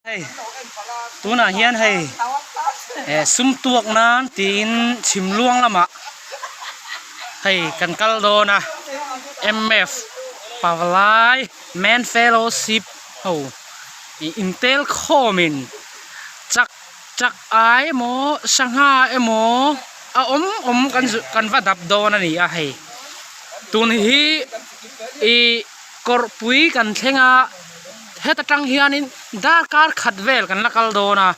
Hei tunah hian hei eh sum tuak nan tiin chhim luang lamah hei kan kal dawn a mf pavalai men fellowship ho ih intel khawmin chak chak ai emaw sangha emaw a awm awm kan zu kan va dap dawn a ni a hei tun hi ih kawrhpui kan thleng a. Heta tang hianin darkar khat vel kan la kal dawn a,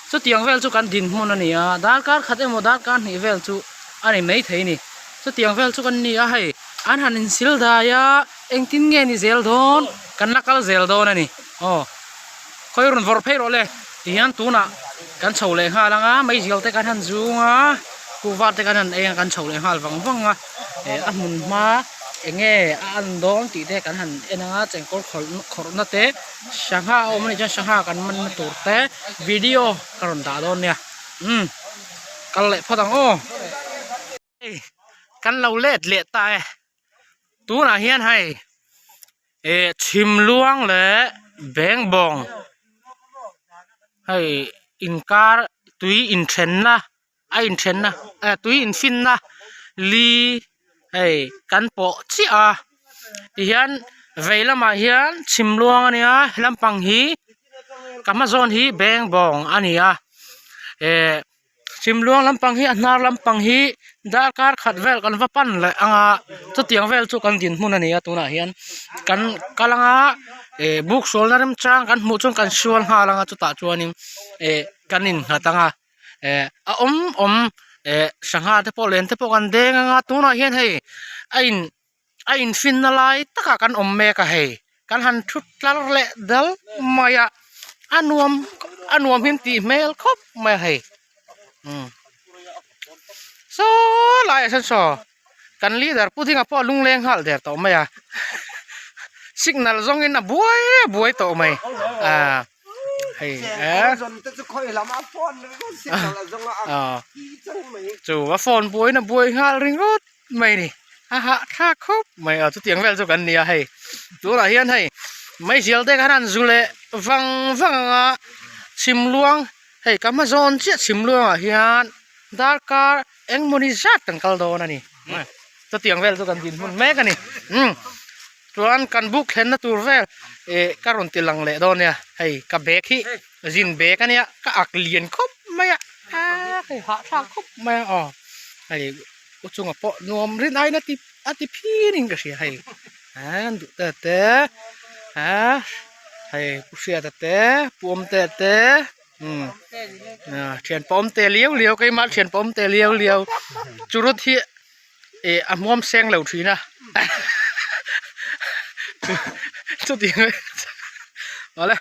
chutiang vel chu kan dinhmun a ni a, darkar khat emaw darkar hnih vel chu a ni maithei a ni. Chutiang vel chu kan ni a hei, an han insil dai a, engtin nge ni zel dawn, kan la kal zel dawn a ni. Aw, khawi rawn vawrh phei rawh le, tihian tunah kan chho leh nghal ang a, meizial te kan han zung a, kuhva te kan han ei a, kan chho leh nghal vang vang a, eh a hmun hma. Eng nge a an dawn tih te kan han en ang a chengkawl khawlh khawrhna te sangha a awm anih chuan sangha kan manna tur te video ka rawn dah dawn nia umm kal leh phawt ang aw. Hei kan lo let leh ta e tunah hian hei eh chhimluang leh bengbawng hei inkar tui inthenna. a inthenna eh tui infinna li hei kan pawh chiah a tihian vei lamah hian chhim luang a nia lampang hi ka hma zawn hi beng bawng a ni a eh chhim luang lampang hi a hnar lampang hi darkar khat vel kan va pan leh ang a chutiang vel chu kan dinhmun a ni a tunah hian kan kal ang a eh buk sualna remchang kan hmuh chuan kan sual nghal ang a chutah chuanin eh kan innghat ang a. eh a awm awm eh sangha te pawh len te pawh kan deng anga tunah hian hei a in a in finna lai takah kan awm mek a hei kan han thut tlar leh dal mai a a nuam a nuam hi an tih hmel khawp mai a hei umm saw laiah sawn saw kan leader pu dinga pawh a lungleng nghal der tawh mai a signal zawngin a buai a buai tawh mai ah. Hei eh chu a phone buaina buai nghal ringawt mai ni a hahthlak khawp mai a chutiang vel chu kan ni a hei tunah hian hei meizial te khan an zu leh vang vang ang a chhimluang hei ka hma zawn chiah chhimluangah hian darkar engmawni zat kan kal dawn a ni chutiang vel chu kan dinhmun mek a ni umm. Chuan kan buk thlenna tur vel ih ka rawn ti lang leh dawn nia hei ka bag hi zin bag ania ka ak lian khawp mai a aa hei hahthlak khawp mai a aw hei u chunga pawh nuam rin aiin a ti a ti phir in ka hria hei an duh te te ah hei pu hriata te pu awmte te umm thian pawm te liau liau keimah thian pawm te liau liau churut hi. Ih a hmuam seng lo thin a chutiang awle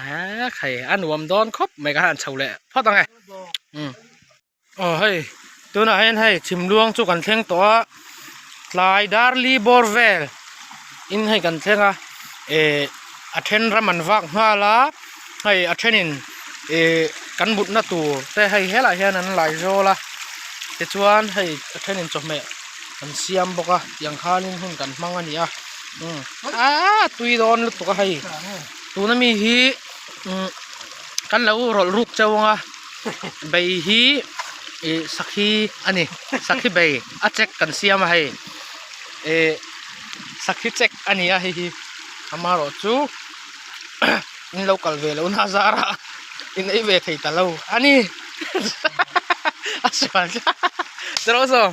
ah hei a nuam dawn khawp mai ka han chho leh phawt ang e umm aw hei tunah hian hei chhimluang chu kan thleng tawh a tlai dar li bawr vel in hei kan thleng a ih a then ram an vak nghal a hei a thenin ih kan mutna tur te hei helaiah hian an lai zawl a tichuan hei a thenin chawhmeh an siam bawk a tiang khanin hun kan hmang a ni a umm aaa tui dawn lutuk a hei tuna mi hi umm kan lo rawlh ruk cheu ang a bei hi ih sakhi a ni sakhi bei a check kan siam a hei ih sakhi check a ni a hei hi amaherawhchu. In lo kal ve lo na zar a in ei ve thei ta lo a ni a sual tiraw saw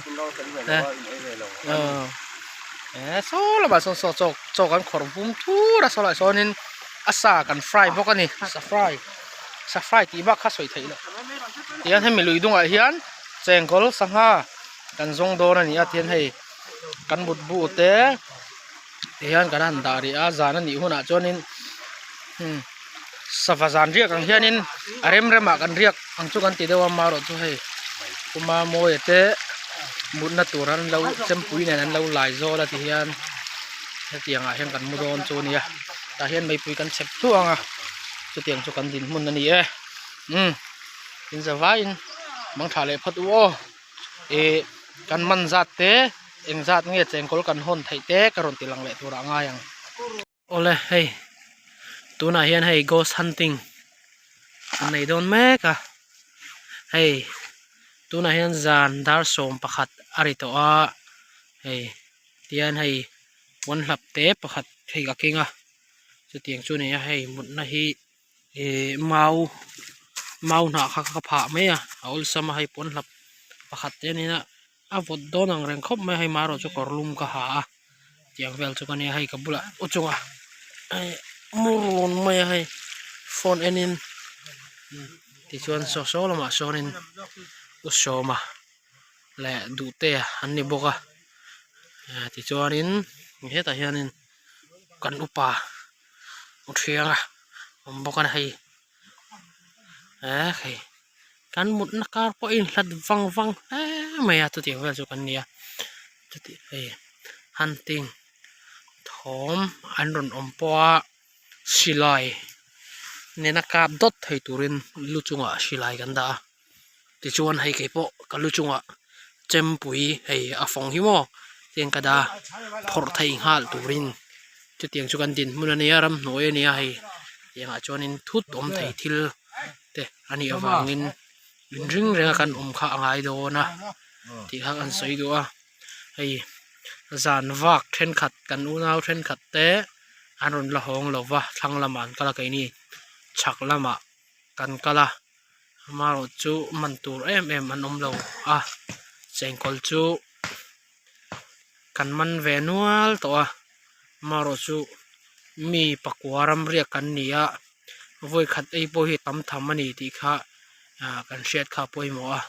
eh saw lamah sawn saw chaw chaw kan khawrh vum thur a saw lai sawnin a sa kan fry bawk a ni sa fry sa fry tih bak kha sawi theih loh tihian hemi lui dungah hian chengkawl sangha kan zawng dawn a ni a tihian hei kan mutbu te. Tihian kan han dah rih a zan a nih hunah chuanin hmm sava zan riak ang hianin a rem remah kan riak ang chu kan ti deuh a marawh chu hei kuma mawia te mutna tur an lo chempui nen an lo lai zawl a tihian hetiang ah hian kan mu dawn chu a nia tah hian meipui kan chhep thluah ang a chutiang chu kan dinhmun a ni e umm in zavaiin mangtha leh phawt u aw. Ih kan man zat te eng zat nge chengkawl kan hawn theih te ka rawn ti lang leh turah a ngai ang. Awle hei tunah hian hei ghost hunting. An nei dawn mek a hei tunah hian zan dar 11 a ri tawh a hei tihian hei pawn hlap te pakhat hei ka keng a chutiang chu a ni a hei mutna hi ihh mau mau hnah kha ka phah mai a a awlsam a hei pawn hlap pakhat te a ni a a vawt dawn ang reng khawp mai a hei marawh chu kawr lum ka ha a tiang vel chu ka nia hei ka bulah u chunga hei mu run mai a hei phone en in tichuan saw saw lamah sawnin u sawma leh duhte an ni bawk a tichuanin hetah hianin kan upa u thianga awm bawk a ni hei hei. Kan mutna kar pawh a inhlat vang vang hle mai a chutiang vel chu kan ni a chuti hei hunting thawm an rawn awm pawh a silai nena kap dawt thei turin lu chungah silai kan dah a tichuan hei kei pawh ka lu chungah chempui hei a fawng hi maw tiang ka dah a phawrh theih nghal turin chutiang chu kan dinhmun a nia ramhnuai a nia hei tiangah chuanin thut awm thei thil. te a nih avangin inring reng a kan awm kha a ngai dawn a tih kha kan sawi duh a hei zan vak thenkhat kan unau thenkhat te an rawn la hawng lo va thlang lamah an kal a keini chhak lamah kan kal a amaherawh chu man tur em em an awm lo a chengkawl chu kan man ve nual tawh a amaherawh chu mi pakua ramriak kan ni a vawi khat ei pawh hi tam tham a ni tih kha ah kan hriat kha a pawimawh a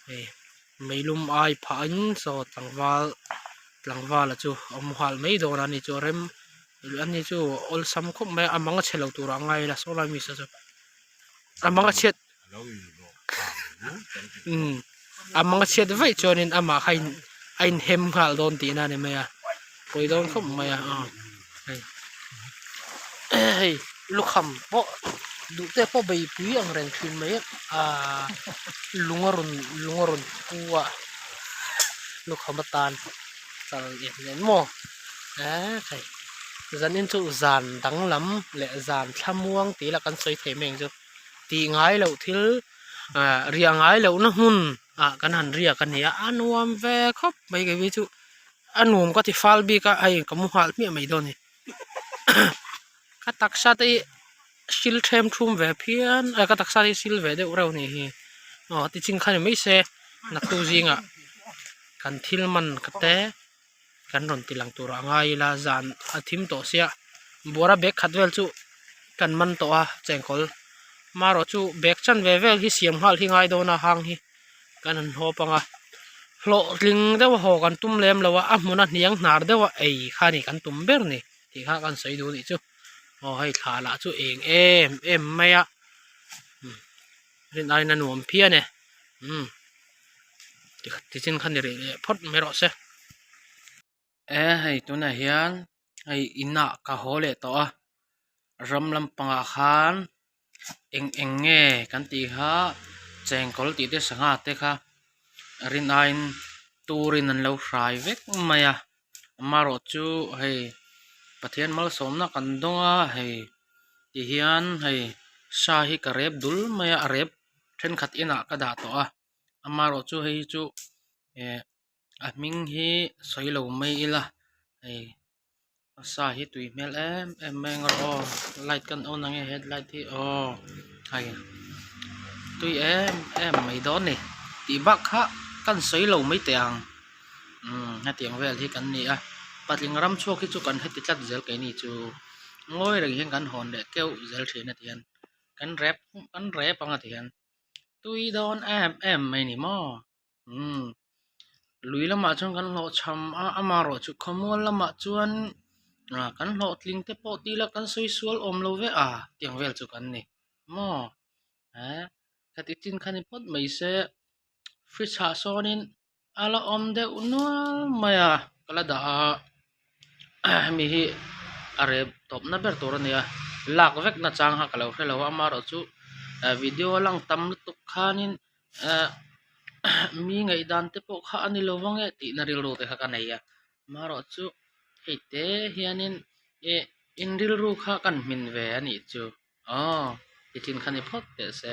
hei meilum ai phah in saw tlangval tlangval a chu a awm nghal mai dawn a ni chu a rem a ni chu a awlsam khawp mai a a mang a chhe lo turah a ngai ila saw lai mi saw chu a mang a chhiat umm a mang a chhiat vaih chuanin amah kha in a inhem nghal dawn tihna a ni mai a pawi dawn khawp mai a aw hei hei lukham pawh duh te pawh beipui ang reng thin mai a aaa lung a rawn lung a rawn pu a lukham atan chal em nen maw eee hei zanin chu zan danglam leh zan thlamuang tih lah kan sawi thei mai ang chu. Tih ngai loh thil ah riah ngai lohna hmun ah kan han riak a ni a a nuam ve khawp mai kei phei chu a nuam ka ti fal bik a hei ka mu nghal hmiah mai dawn a ni ka taksa te hi sil them thum ve phian a ka taksa te hi sil ve deuh reuh a nih hi aw ti chin kha ni mai se naktuk zingah kan thil man ka te. Kan rawn ti lang tur a ngai ila zan a thim tawh sia buara bag khat vel chu kan man tawh a chengkawl marawh chu bag chan ve vel hi siam nghal hi ngai dawn a hang hi kan han hawp ang a hlawhtling deuh a haw kan tum lem lo a a hmun a hniang hnar deuh a ei kha ni kan tum ber ni tih kha kan sawi duh anih chu aw hei thla lah chu eng em em mai a rin aiin a nuam phian e umm. Tichin kha ni rih leh phawt mai rawh se e hei tunah hian hei inah ka haw leh tawh a ram lampangah khan eng eng nge kan tih kha chengkawl tih te sangha te kha rin aiin turin an lo hrai vek mai a amaherawh chu hei Pathian malsawmna kan dawng a hei tihian hei sa hi ka rep dul mai a a rep thenkhat inah ka dah tawh a amaherawh chu hei hi chu eh a hming hi sawi lo mai ila hei a sa hi tui hmel em em mai ang aw light kan on ang e headlight hi aw hei tui em em mai dawn a ni tih bak kha kan sawi lo mai teh ang umm hetiang vel hi kan ni a patling ram chhuak hi chu kan heti tlat zel keini chu ngawi reng hian kan hawn leh keuh zel thin a ti hian. Kan rep kan rep ang a ti hian tui dawn em em mai ni maw umm lui lamah chuan kan hlawhchham a amaherawh chu khawmual lamah chuan ah kan hlawhtling te pawh tih ila kan sawi sual awm lo ve a tiang vel chu kan ni maw eh khati chin kha ni phawt mai se fridge ah sawnin a la awm deuh nual mai a ka la dah a hemi hi a rep tawpna ber tur a ni a lak vek na chang kha ka lo hre lo a amaherawh chu video a lang tam lutuk khanin eh mi ngaihdan te pawh kha a ni lo vang e tihna rilru te kha ka nei a amaherawh chu hei te hianin ih in rilru kha kan hmin ve a nih chu aw. Ti thin kha ni phawt teh se.